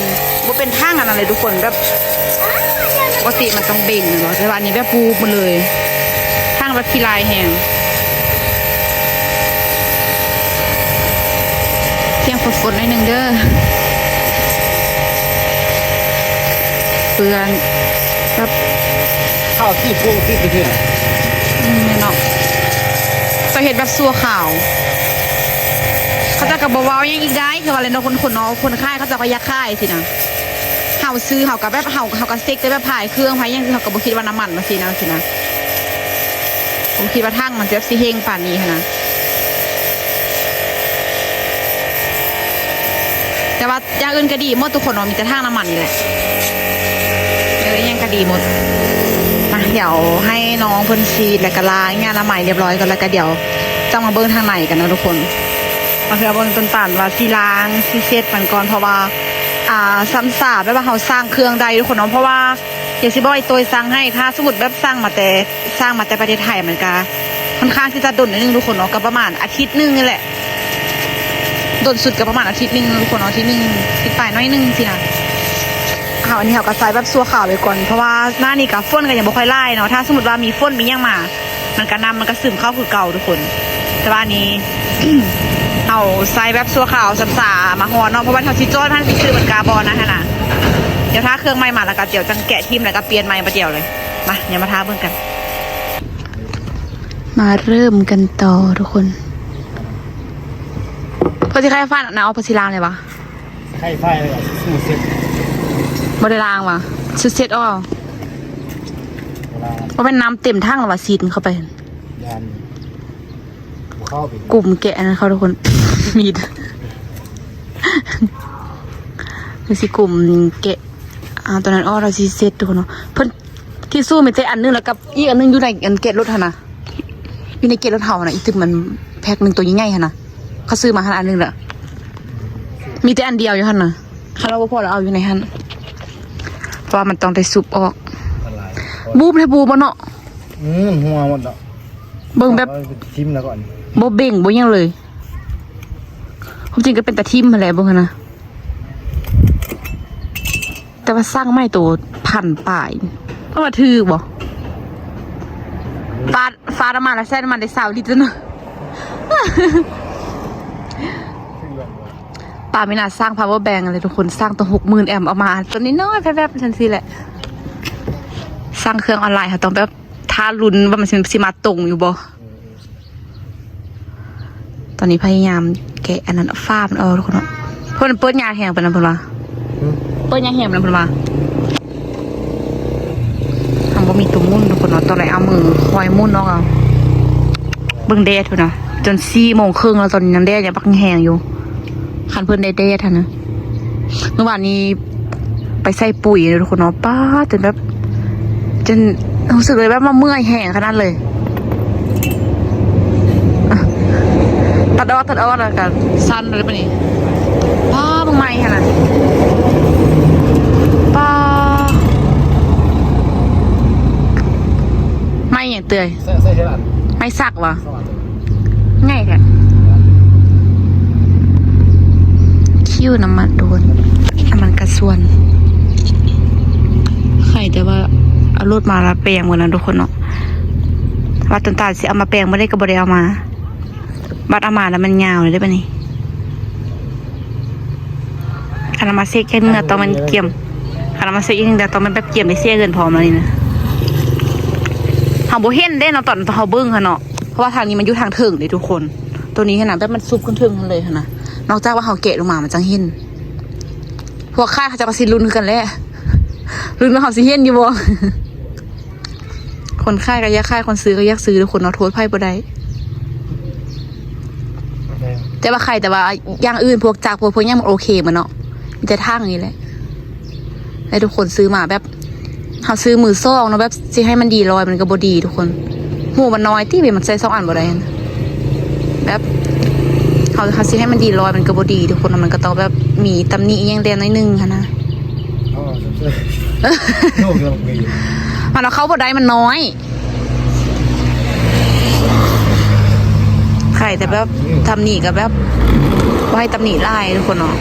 ບໍ່ເປັນທາງອັນນັ້ນເລີຍທຸກຄົນ ແບບ ປົກກະຕິມັນຕ້ອງເບັ່ງແມ່ນບໍ່ ແຕ່ວ່າອັນນີ້ແບບປູບໝົດເລີຍ ທາງແບບຂີ້ລາຍແຮງ. ສຽງຝົນໆ ໜ້ອຍໜຶ່ງເດີ ເປື້ອນແບບ ເຂົ້າທີ່ໂພງທີ່ໄປເທື່ອ. ອືມ ແມ່ນເນາະ ເຂົາເຮັດແບບຊົ່ວຄາວ ເຂົາເຈົ້າກໍບໍ່ເວົ້າຫຍັງອີກໄດ໋ ຄືວ່າແຫຼະເນາະ ຄົນ ຄົນເນາະ ຄົນຂາຍເຂົາເຈົ້າກໍຢາກຂາຍຊີ້ນະ. ເຮົາຊື້ເຮົາກໍແບບ ເຮົາ ເຮົາກໍເຊັກແຕ່ແບບພາຍເຄື່ອງພາຍຫຍັງ ເຮົາກໍບໍ່ຄິດວ່ານ້ຳມັນມັນຊິນະ ຊີ້ນະ ບໍ່ຄິດວ່າຖັງມັນຈະຊິເຮັງປານນີ້ຫັ້ນນະ. ແຕ່ວ່າຢ່າງອື່ນກໍດີໝົດທຸກຄົນເນາະ ມີແຕ່ຖັງນ້ຳມັນນີ້ແຫຼະ ເອີ ອີ່ຫຍັງກໍດີໝົດ. ມາ ດຽວໃຫ້ນ້ອງເພິ່ນສີດ ແລ້ວກໍລ້າງອະນາໄມຮຽບຮ້ອຍກ່ອນ ແລ້ວກໍດຽວຈັ່ງມາເບິ່ງທາງໃນກັນເນາະທຸກຄົນ. ມາ ເພື່ອເບິ່ງຕົ້ນຕານວ່າຊິລ້າງ ຊິເຊັດມັນກ່ອນ ເພາະວ່າ ອ່າ ຊ້ຳສາ ແບບວ່າເຮົາສ້າງເຄື່ອງໄດ້ທຸກຄົນເນາະ ເພາະວ່າ ດຽວຊິບອກອີ່ໂຕ້ຍສັ່ງໃຫ້ ຖ້າສົມມຸດແບບສັ່ງມາແຕ່ ສັ່ງມາແຕ່ປະເທດໄທ ມັນກະຂ້ອນຂ້າງທີ່ຈະດົນໜ້ອຍໜຶ່ງທຸກຄົນເນາະ ກໍປະມານອາທິດໜຶ່ງນີ້ແຫຼະ ດົນສຸດກໍປະມານອາທິດໜຶ່ງທຸກຄົນເນາະ ອາທິດໜຶ່ງ ອາທິດປາຍໜ້ອຍໜຶ່ງຊີ້ນະ. ເຮົາ ອັນນີ້ເຮົາກໍໃຊ້ແບບຊົ່ວຄາວໄວ້ກ່ອນ ເພາະວ່າໜ້ານີ້ກໍຝົນກໍຍັງບໍ່ຄ່ອຍຫຼາຍເນາະ ຖ້າສົມມຸດວ່າມີຝົນມີຫຍັງມາ ມັນກະນ້ຳມັນກະຊຶມເຂົ້າຄືເກົ່າທຸກຄົນ. ແຕ່ວ່າອັນນີ້ ເຮົາໃຊ້ແບບຊົ່ວຄາວຊ້ຳສາມາຮອດເນາະ ເພາະວ່າເຮົາຊິຈອດຫັ້ນຊິຊື້ມັນກະບໍ່ນັ້ນຫັ້ນນະ. ດຽວຖ້າເຄື່ອງໃໝ່ມາແລ້ວກະດຽວຈັ່ງແກະຖິ້ມ ແລ້ວກະປ່ຽນໃໝ່ບາດດຽວເລີຍ. ມາ ດຽວມາຖ້າເບິ່ງກັນ ມາເລີ່ມກັນຕໍ່ທຸກຄົນ. ເພິ່ນຊິໄຂຟານນະ ເອົາ ເພິ່ນຊິລ້າງເລີຍຫວາ? ໄຂຟານແລ້ວກະຊຸດເຊັດ ບໍ່ໄດ້ລ້າງຫວາ? ຊຸດເຊັດ ອໍ ບໍ່ລ້າງ ບໍ່ແມ່ນນ້ຳເຕັມຖັງແລ້ວຫວາ? ສີດເຂົ້າໄປ ຢ້ານບໍ່ເຂົ້າໄປ ກຸມແກະອັນນັ້ນເຂົ້າທຸກຄົນ ມີດ ຄືຊິກຸມແກະ ອ່າ ຕົວນັ້ນອອກແລ້ວຊິເຊັດທຸກຄົນເນາະ. ເພິ່ນ ທິດຊູ່ມີແຕ່ອັນໜຶ່ງ ແລ້ວກັບອີກອັນໜຶ່ງຢູ່ໃນອັນເກດລົດຫັ້ນນະ ຢູ່ໃນເກດລົດເຮົາຫັ້ນນະ ອີ່ຕຶມມັນແພັກໜຶ່ງໂຕໃຫຍ່ໆຫັ້ນນະ ເຂົາຊື້ມາຫັ້ນອັນໜຶ່ງລະ ມີແຕ່ອັນດຽວຢູ່ຫັ້ນນະ. ຄັນວ່າບໍ່ພໍລະເອົາຢູ່ໃນຫັ້ນ ເພາະວ່າມັນຕ້ອງໄດ້ສູບອອກ. ມັນຫຼາຍ ບູບແທ້ ບູບບໍ່ເນາະ? ອືມ ຫົວໝົດແລ້ວ ເບິ່ງແບບ ເອົາໄປຖິ້ມແລ້ວກ່ອນ ບໍ່ເບັ່ງບໍ່ຫຍັງເລີຍ. ຄວາມຈິງກໍເປັນຕາຖິ້ມຫັ້ນແຫຼະ ເບິ່ງຫັ້ນນະ ແຕ່ວ່າສັ່ງໃໝ່ໂຕພັນປາຍ ເພິ່ນວ່າຖືກບໍ່? ຟາດ ຟາດອອກມາແລ້ວໃສ່ນ້ຳມັນໄດ້ຊາວລິດເນາະ. ປາມີໜ້າສ້າງພາວເວີແບັງເລີຍທຸກຄົນ ສ້າງຕົວຫົກໝື່ນແອມ ເອົາມາຕົວນ້ອຍໆແຟບໆ ຈັ່ງຊີ້ແຫຼະ. ສັ່ງເຄື່ອງອອນລາຍ ເຮົາຕ້ອງແບບຖ້າລຸ້ນວ່າມັນຊິ ຊິມາຕົງຢູ່ບໍ່. ຕອນນີ້ພະຍາຍາມແກະອັນນັ້ນ ຝາມັນອອກທຸກຄົນເນາະ. ເພິ່ນເປີດຍາກແຮງປານນັ້ນເພິ່ນວ່າ ຫືມ ເປີດຍາກແຮງປານນັ້ນເພິ່ນວ່າ. ມັນບໍ່ມີຕົວໝູນທຸກຄົນເນາະ ຕ້ອງໄດ້ເອົາມືຄອຍໝູນອອກເອົາ. ເບິ່ງແດດພຸ້ນນະ ຈົນສີ່ໂມງເຄິ່ງແລ້ວ ຕອນນີ້ຍັງແດດຍັງບັກແຮງຢູ່ ຄັນເພິ່ນໄດ້ແດດຫັ້ນນະ. ມື້ວານນີ້ໄປໃສ່ປຸ໋ຍເນາະທຸກຄົນເນາະ ປ້າ ຈົນແບບ ຈົນຮູ້ສຶກເລີຍແບບວ່າເມື່ອຍແຮງຂະໜາດເລີຍ. ຕັດອອກ ຕັດອອກ ແລ້ວກໍສັ່ນເລີຍບາດນີ້. ປ້າ ເບິ່ງໄມ້ຫັ້ນນະ ປ້າ ໄມ້ ອີ່ຫຍັງເຕືອຍ? ໃຊ້ ໃຊ້ເຮັດອັນ ໄມ້ສັກຫວາ? ສະຫວ່ານ ໃຫຍ່ແທ້. ຄິວນ້ຳມັນໂດນ ນ້ຳມັນກະຊວນ. ໄຄແຕ່ວ່າເອົາລົດມາລະແປງໝົດນະທຸກຄົນເນາະ. ວ່າຕົ້ນຕານຊິເອົາມາແປງມື້ໃດກໍບໍ່ໄດ້ເອົາມາ. ບັດເອົາມາແລ້ວມັນຍາວເລີຍເດ້ບາດນີ້. ຄັນເອົາມາເຊັກແຄ່ເມື່ອຕອນມັນກຽມ ຄັນເອົາມາເຊັກຢ່າງດຽວຕອນມັນແບບກຽມໄດ້ເສຍເງິນພ້ອມອັນນີ້ນະ. ເຮົາບໍ່ເຫັນເດ້ເນາະ ຕອນເຮົາເບິ່ງຫັ້ນເນາະ ເພາະວ່າທາງນີ້ມັນຢູ່ທາງເທິງເດ້ທຸກຄົນ. ໂຕນີ້ຫັ້ນນະ ແບບມັນຊຸບເທິງໆຫັ້ນເລີຍຫັ້ນນະ. ນອກຈາກວ່າເຮົາແກະລົງມາມັນຈັ່ງເຫັນ. ພວກຄ້າຍເຂົາເຈົ້າກໍຊິລຸ້ນຄືກັນແຫຼະ ລຸ້ນວ່າເຮົາຊິເຫັນຢູ່ບໍ່? ຄົນຂາຍກໍຢາກຂາຍ ຄົນຊື້ກໍຢາກຊື້ ທຸກຄົນເນາະ ໂທດໃຜບໍ່ໄດ້. ແຕ່ວ່າໄຄ ແຕ່ວ່າຢ່າງອື່ນ ພວກຈັກ ພວກ ພວກຫຍັງມັນໂອເຄໝົດເນາະ ມີແຕ່ຖັງນີ້ແຫຼະ. ແລ້ວທຸກຄົນຊື້ມາແບບ ເຮົາຊື້ມືສອງເນາະ ແບບຊິໃຫ້ມັນດີຮ້ອຍ ມັນກໍບໍ່ດີທຸກຄົນ. ຮູມັນນ້ອຍຕິ ແບບມັນໃສ່ສອງອັນບໍ່ໄດ້ຫັ້ນ. ແບບ ເຮົາ ເຮົາຊິໃຫ້ມັນດີຮ້ອຍ ມັນກໍບໍ່ດີທຸກຄົນ ມັນກໍຕ້ອງແບບມີຕຳໜິອີ່ຫຍັງແດ່ໜ້ອຍໜຶ່ງຫັ້ນນະ. ອໍ ເອີ ໂອ້ ໂອເຄ ມັນເອົາເຂົ້າບໍ່ໄດ້ ມັນນ້ອຍ. ໄຄແຕ່ແບບ ອືມ ທຳນີ້ກໍແບບ ບໍ່ໃຫ້ຕຳໜິຫຼາຍທຸກຄົນເນາະ.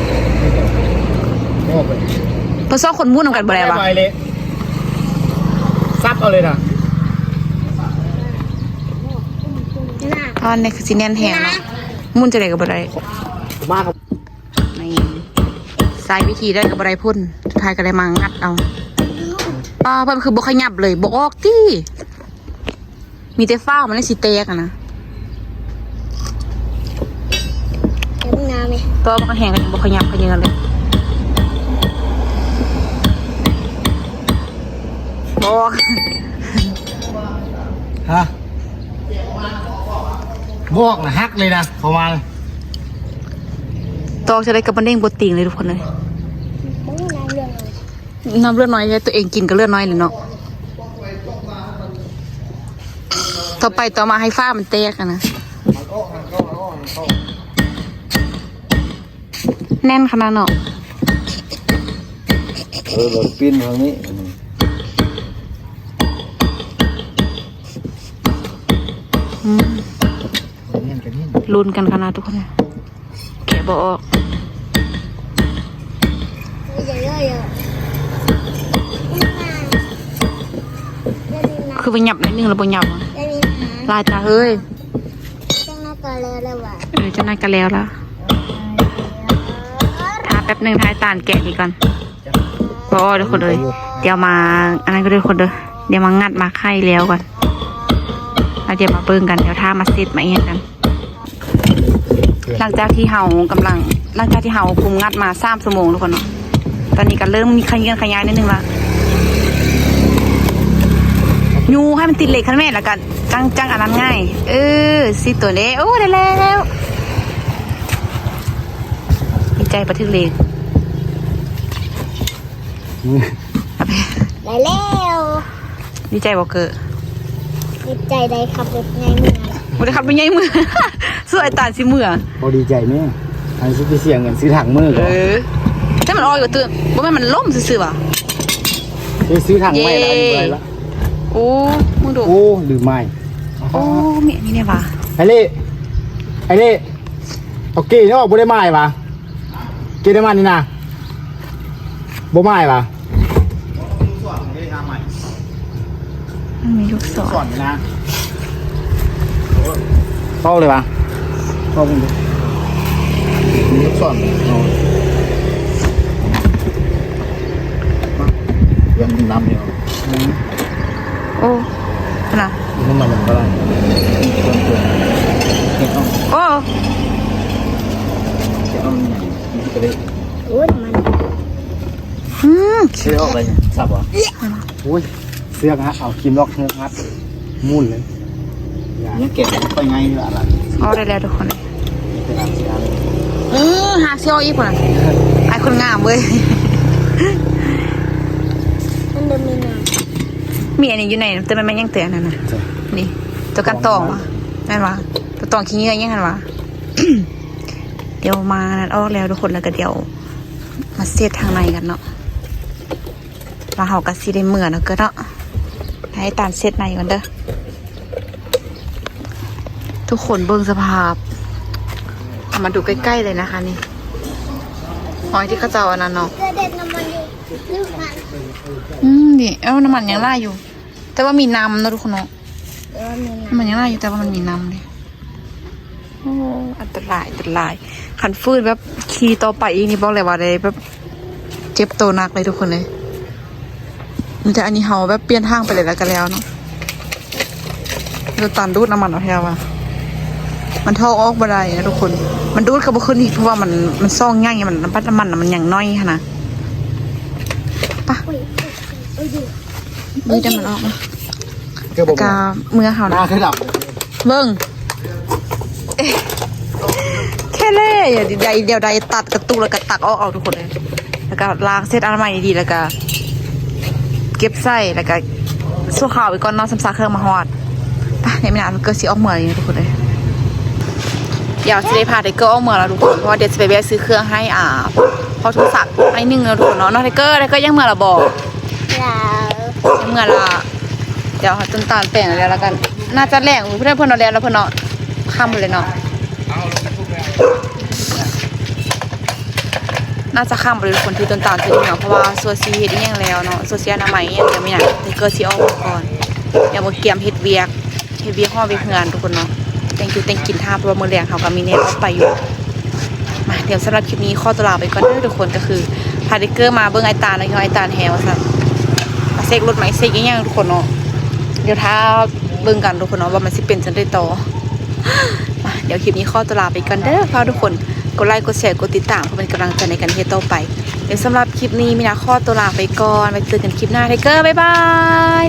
ໂອ້ ເພິ່ນສອງຄົນໝູນນຳກັນບໍ່ໄດ້ຫວາ? ໄວເລີຍ ສັບເອົາເລີຍນະ. ຕອນນີ້ຄືຊິແໜ້ນແຮງເນາະ ໝູນຈັ່ງໃດກໍບໍ່ໄດ້. ມາ ນີ້ ໃຊ້ວິທີໃດກໍບໍ່ໄດ້ຜົນ ສຸດທ້າຍກໍໄດ້ມາງັດເອົາ. ປ້າ ເພິ່ນຄືບໍ່ຂະຫຍັບເລີຍ ບໍ່ອອກຕິ ມີແຕ່ຝາມັນຊິແຕກຫັ້ນນະ. ແຕ່ເບິ່ງໜ້າແມ່ ຕໍ່ມັນກໍແຮງ ກໍຍັງບໍ່ຂະຫຍັບຂະເຍີເລີຍ ບໍ່ອອກ. ຮະ ບໍ່ອອກນະ ຫັກເລີຍນະ ເຂົ້າມາ ຕອກຈັ່ງໃດກໍບໍ່ເໜັງບໍ່ຕິງເລີຍທຸກຄົນເອີຍ. ນ້ຳເລືອດນ້ອຍ ໂຕເອງກິນກໍເລືອດນ້ອຍແຫຼະເນາະ. ຕໍ່ໄປຕໍ່ມາໃຫ້ຝາມັນແຕກຫັ້ນນະ. ແໜ້ນຂະໜາດເນາະ. ເອີ ລອງປິ່ນທາງນີ້ ອືມ ລຸ້ນກັນຂະໜາດທຸກຄົນ ແກະບໍ່ອອກ. ຄືວ່າຫຍັບໜ້ອຍໜຶ່ງແລ້ວບໍ່ຫຍັບ ຫຼາຍຕາເຮີຍ. ເອີ ຈັກໜ້ອຍກໍແລ້ວລະ ຖ້າແປັບໜຶ່ງ ຖ້າອ້າຍຕານແກະນີ້ກ່ອນ. ບໍ່ ທຸກຄົນເອີຍ ດຽວມາອັນນັ້ນກໍເດີທຸກຄົນເດີ ດຽວມາງັດມາໄຂແລ້ວກ່ອນ ແລ້ວດຽວມາເບິ່ງກັນ ດຽວຖ້າມາເຊັດມາອີ່ຫຍັງກັນ. ຫຼັງຈາກທີ່ເຮົາກຳລັງ ຫຼັງຈາກທີ່ເຮົາຄຸມງັດມາສາມຊົ່ວໂມງທຸກຄົນເນາະ ຕອນນີ້ກໍເລີ່ມມີຂະເຫຍື້ອນຂະຫຍາຍໜ້ອຍໜຶ່ງລະ ຍູ້ໃຫ້ມັນຕິດເຫຼັກຫັ້ນແມ່ ແລ້ວກໍຈັ່ງ ຈັ່ງອັນນັ້ນງ່າຍ. ເອີ ຊິຕົວເດ້ ໂອ້ ໄດ້ແລ້ວ ດີໃຈບໍ່ຖືກເລກ ອືມ ໄດ້ແລ້ວ. ດີໃຈບໍ່ເກີ? ດີໃຈໄດ້ຂັບລົດໃຫຍ່ເມືອ. ບໍ່ໄດ້ຂັບລົດໃຫຍ່ເມືອ ສ່ວນອ້າຍຕານຊິເມືອ. ບໍ່ດີໃຈແມ່ ອັນຊິໄປເສຍເງິນຊື້ຖັງມື້ກໍ ເອີ ແຕ່ມັນອອກຢູ່ຕື່ມ ບໍ່ແມ່ນມັນລົ້ມຊື່ໆຫວາ? ໄປຊື້ຖັງໃໝ່ລະ ເຢ້ ອັນນີ້ບໍ່ໄດ້ລະ. ໂອ້ ມຶງດູ ໂອ້ ລືມໃໝ່. ໂອ້ ມີອັນນີ້ແດ່ຫວາ? ໄອ້ເລ ໄອ້ເລ ເອົາເກນີ້ອອກ ບໍ່ໄດ້ໝາຍຫວາ? ເກນ້ຳມັນນີ້ນະ ບໍ່ໝາຍຫວາ? ມັນມີລູກສອນ ສອນນະ ເອົາເລີຍຫວາ? ເອົາເບິ່ງດູ ມີລູກສອນເນາະ ຍັງນຳຢູ່. ໂອ້ ນະ ນ້ຳມັນຍັງບໍ່ໄດ້ ໂອ້ ໂອ້ຍ ມັນ ອືມ ເຊຍອອກໄປສັບຫວາ? ໂອ້ຍ ເຊືອກຫະ ເອົາຄີມລັອກເຊືອກຮັດ ໝູນເລີຍ ຍັງແກະບໍ່ຄ່ອຍງ່າຍເທື່ອລະ. ອອກໄດ້ແລ້ວທຸກຄົນ ເອີ ຫາຊິອອກອີກພຸ້ນນະ ອ້າຍຄົນງາມເວີຍ. ມັນບໍ່ມີນ້ຳ ມີອັນນີ້ຢູ່ໃນ ແຕ່ມັນແມ່ນຫຍັງແຕ່ອັນນັ້ນນະ ນີ້ ຕົວກັນຕອງຫວາ? ແມ່ນຫວາ? ຕົວຕອງຂີ້ເຫຍື້ອຫຍັງຫັ້ນຫວາ? ດຽວມານັ້ນອອກແລ້ວທຸກຄົນ ແລ້ວກໍດຽວມາເຊັດທາງໃນກັນເນາະ ແລ້ວເຮົາກໍຊິໄດ້ເມືອເນາະ ເກີດເນາະ ໃຫ້ຕານເຊັດໃນກ່ອນເດີ. ທຸກຄົນເບິ່ງສະພາບ ເອົາມາດູໃກ້ໆເລີຍນະຄະນີ້ ຫອຍທີ່ເຂົາເຈົ້າອັນນັ້ນເນາະ ເກືອເດັດນ້ຳມັນຢູ່ ລືມມັນ ອືມ ນີ້ ເອົາ ນ້ຳມັນຍັງຫຼາຍຢູ່ ແຕ່ວ່າມີນ້ຳເນາະທຸກຄົນເນາະ ເອີ ມີນ້ຳ ນ້ຳມັນຍັງຫຼາຍຢູ່ ແຕ່ວ່າມັນມີນ້ຳເດ້. ໂອ້ ອັນຕະລາຍ ອັນຕະລາຍ ຄັນຟື້ນແບບຂີ່ຕໍ່ໄປອີກນີ້ ບອກເລີຍວ່າໄດ້ແບບເຈັບໂຕໜັກເລີຍທຸກຄົນເອີຍ. ມີແຕ່ອັນນີ້ເຮົາແບບປ່ຽນທາງໄປເລີຍແລ້ວກໍແລ້ວເນາະ. ແຕ່ຕອນດູດນ້ຳມັນເອົາແທ້ວ່າ ມັນຖອກອອກບໍ່ໄດ້ນະທຸກຄົນ ມັນດູດກໍບໍ່ຂຶ້ນອີກ ເພາະວ່າມັນ ມັນຊ່ອງໃຫຍ່ ມັນ ນ້ຳມັນ ນ້ຳມັນມັນຍັງໜ້ອຍຫັ້ນນະ. ປະ ມີແຕ່ມັນອອກມາ ຄືບໍ່ ກະເມືອເຮົານະ ໜ້າຄືດຳ ເບິ່ງ ແຄ່ແລ້ວ ດຽວໃດຕັດກະຕຸກ ແລ້ວກະຕັກອອກເອົາທຸກຄົນເອີຍ ແລ້ວກະລ້າງເຊັດອະນາໄມດີໆ ແລ້ວກະເກັບໃສ່ ແລ້ວກະຊົ່ວຄາວໄວ້ກ່ອນເນາະ ສ່ຳຊາເຄື່ອງມາຮອດ. ໄປ ເນຍ ມີນາເກີດຊິອອກເມືອແລ້ວທຸກຄົນເອີຍ ດຽວຊິໄດ້ພາໄທເກີອອກເມືອແລ້ວທຸກຄົນ ເພາະວ່າດຽວຊິໄປແວະຊື້ເຄື່ອງໃຫ້ ອ່າ ພໍ່ທອງສັກໜ້ອຍໜຶ່ງເນາະທຸກຄົນເນາະ. ນ້ອງໄທເກີ ໄທເກີຍັງເມືອລະບໍ່? ເມືອລະ ດຽວເຮົາຕົ້ນຕານແປງແລ້ວລະກັນ ໜ້າຈະແລງ ເພິ່ນ ເພິ່ນເນາະ ແລ້ວເພິ່ນເນາະ ຄ່ຳເລີຍເນາະ ໜ້າຈະຄ່ຳເລີຍທຸກຄົນ ທີ່ຕົ້ນຕານເພິ່ນເນາະ ເພາະວ່າຊົ່ວຊິເຮັດອີ່ຫຍັງແລ້ວເນາະ ຊົ່ວຊິອະນາໄມອີ່ຫຍັງແລ້ວ ມີນາໄທເກີຊິອອກໄປກ່ອນ ດຽວມາກຽມເຮັດວຽກ ເຮັດວຽກ ຮອດວຽກເຮືອນທຸກຄົນເນາະ. Thank you thank you ຖ້າ ເພາະວ່າມື້ແລງເຮົາກໍມີແນວອອກໄປຢູ່. ມາ ດຽວສຳລັບຄລິບນີ້ຂໍຕົວລາໄປກ່ອນເດີທຸກຄົນ ກໍຄືພາໄທເກີມາເບິ່ງອ້າຍຕານ ແລ້ວກໍອ້າຍຕານແຮ່ວ່າຊັ້ນ ມາເຊັກລົດ ມາເຊັກອີ່ຫຍັງທຸກຄົນເນາະ. ດຽວຖ້າເບິ່ງກັນທຸກຄົນເນາະ ວ່າມັນຊິເປັນຈັ່ງໃດຕໍ່. ມາ ດຽວຄລິບນີ້ຂໍຕົວລາໄປກ່ອນເດີ ຝາກທຸກຄົນກົດໄລ ກົດແຊ ກົດຕິດຕາມ ເພື່ອເປັນກຳລັງໃຈໃນການເຮັດຕໍ່ໄປ. ດຽວສຳລັບຄລິບນີ້ມີນາຂໍຕົວລາໄປກ່ອນ ໄວ້ເຈີກັນຄລິບໜ້າ ໄທເກີ ບາຍບາຍ.